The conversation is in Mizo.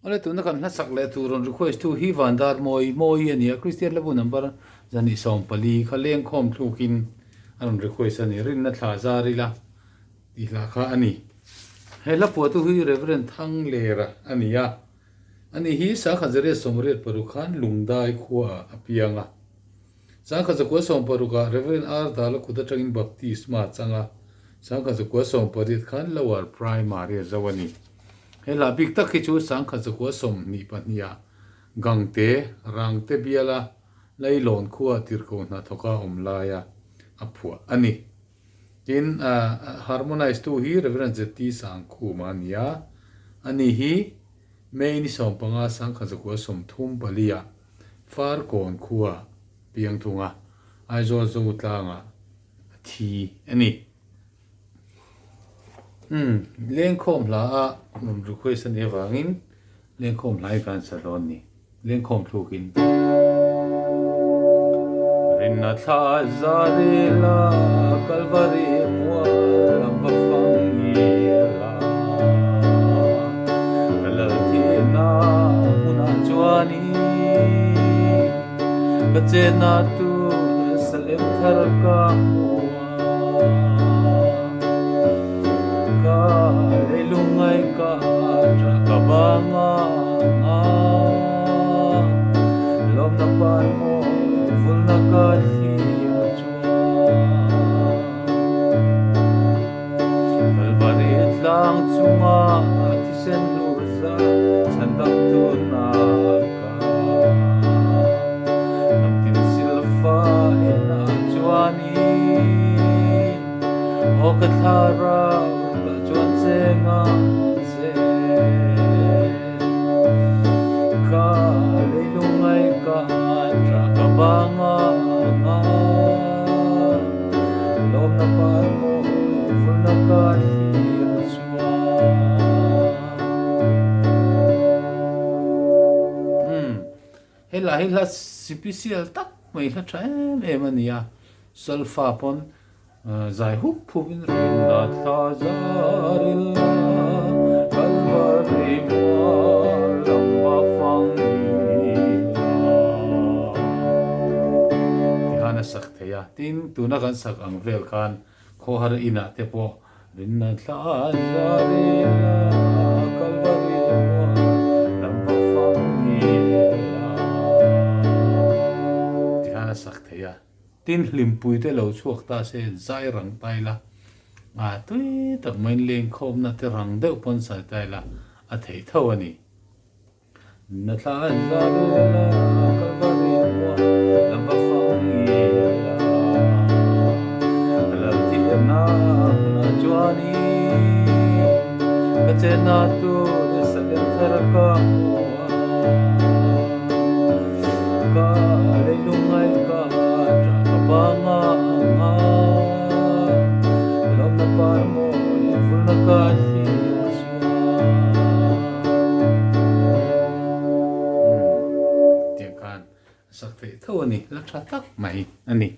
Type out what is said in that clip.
Awle tuna kan hlasak leh tur rawn request tu hi Vandar Mawi Mawi a ni a, Kristian Labu number 240 kha lengkhawm thlukin a rawn request a ni, rinna thla zar ila tih hla kha a ni. He hla phuahtu hi Rev. Thanglera a ni a, ani hi Sangha Zariat 86 khan Lungdai khuaah a piang a. Sangha zakua sawmparukah Rev. R. Dala kut atangin baptisma a chang a, Sangha zakua 18 khan Lower Primary a zo a ni. He hla bik tak hi chu Sangha zakua 22 ah Gangte, Rangte biala Leilawn khua tirhkoh hnathawka awm laia a phuah a ni. Tin, harmonize tu hi Rev. ZT Sangkhuma a ni a, ani hi May ni 15 Sangha zakua 34 ah Farkawn khua piang thunga Aizawl Zo tlangah a thi a ni. Umm, lengkhawm hla a rawn request a nih avangin lengkhawm hla hi kan sa dawn ni. Lengkhawm thlukin. Rinna thla zarila Kalvari mual a va fang ila Ka lal thihna hmunah chuanin Ka chenna tur Salem thar ka hmu a, Ka leilungai ka tah ka bang a nga, Lawmna par mawi vulna ka thlir chuan. Kalvari tlang chunga thisen luza chhan dam tuna ka Lamtin silfa ena chuanin Aw ka thlarau ka chuan che ngang che Ka leilungai ka tah ka banga nga Lawmna par mawi vulna ka thlir chuan. Umm hei lah hi hla sipisial tak mai hla tha em em a ni a, solfa pawn zai hup hup in rinna thla zar ila Kalvari mual lama fang ila tikhan a sak thei a. Tin, tuna kan sak ang vel khan khawhar inah te pawh rinna thla zar ila Kalvari mual lama fang ila tikhan a sak thei a. Tin, hlimpui te lo chhuak ta se zai rang ta ila, ah tui tak maiin lengkhawmna te rang deuh pawn sai ta ila a thei tho a ni. Na thla zar ila Kalvari mual lam va fang ila Ka lal thiamna hmunah chuanin Ka chenna tur Salem thar ka hmu a Ka leilungai ka tah ka panga anga Lawmna par mawi vulna ka thlir chuan Tiang khan a sak theih tho a ni, la tha tak mai a ni.